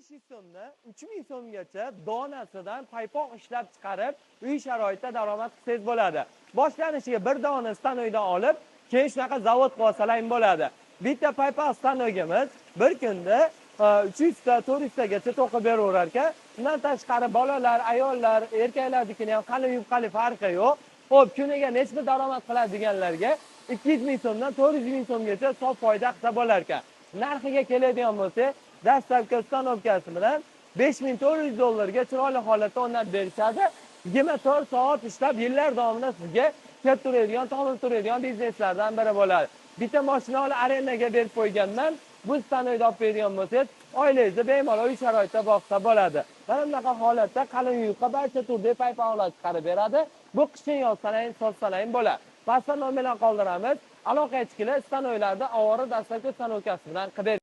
500 so'mdan 3000 so'mgacha donasidan paypoq ishlab chiqarib, uy sharoitida daromad qilsangiz bo'ladi. Boshlanishiga bir dona stanokdan olib, keyin shunaqa zavod qilib olsalar bo'ladi. Bitta paypoq stanogimiz bir kunda 300 ta 400 tagacha to'qib beraverar ekan. Undan tashqari bolalar, ayollar, erkaklarnikini ham qalin yupqali farqi yo'q. Xo'p, kuniga necha pul daromad qiladi deganlarga 200 ming so'mdan 400 ming so'mgacha sof foyda qilsa bo'lar ekan. Narxiga keladigan bo'lsak, dastlabki ustanovkasi bilan 5400 dollarga chiroyli holatda o'rnatib berishadi. 24 soat ishlab, yillar davomida sizga kelib turadigan, tomib turadigan bizneslardan biri bo'ladi. Bitta mashina olib arendaga berib qo'yganman. Bu stanokni olib beradigan bo'lsangiz, oilangizni bemalol uy sharoitida boqsa bo'ladi. Mana bunaqa holatda qalin yupqa barcha turdagi paypoqlar chiqarib beradi. Bu qishin yozsalang, sotsalang bo'ladi. Pastda nomerlar qoldiramiz. Aloqaga chiqinglar, stanoklarni ovora dastlabki ustanovkasi bilan qilib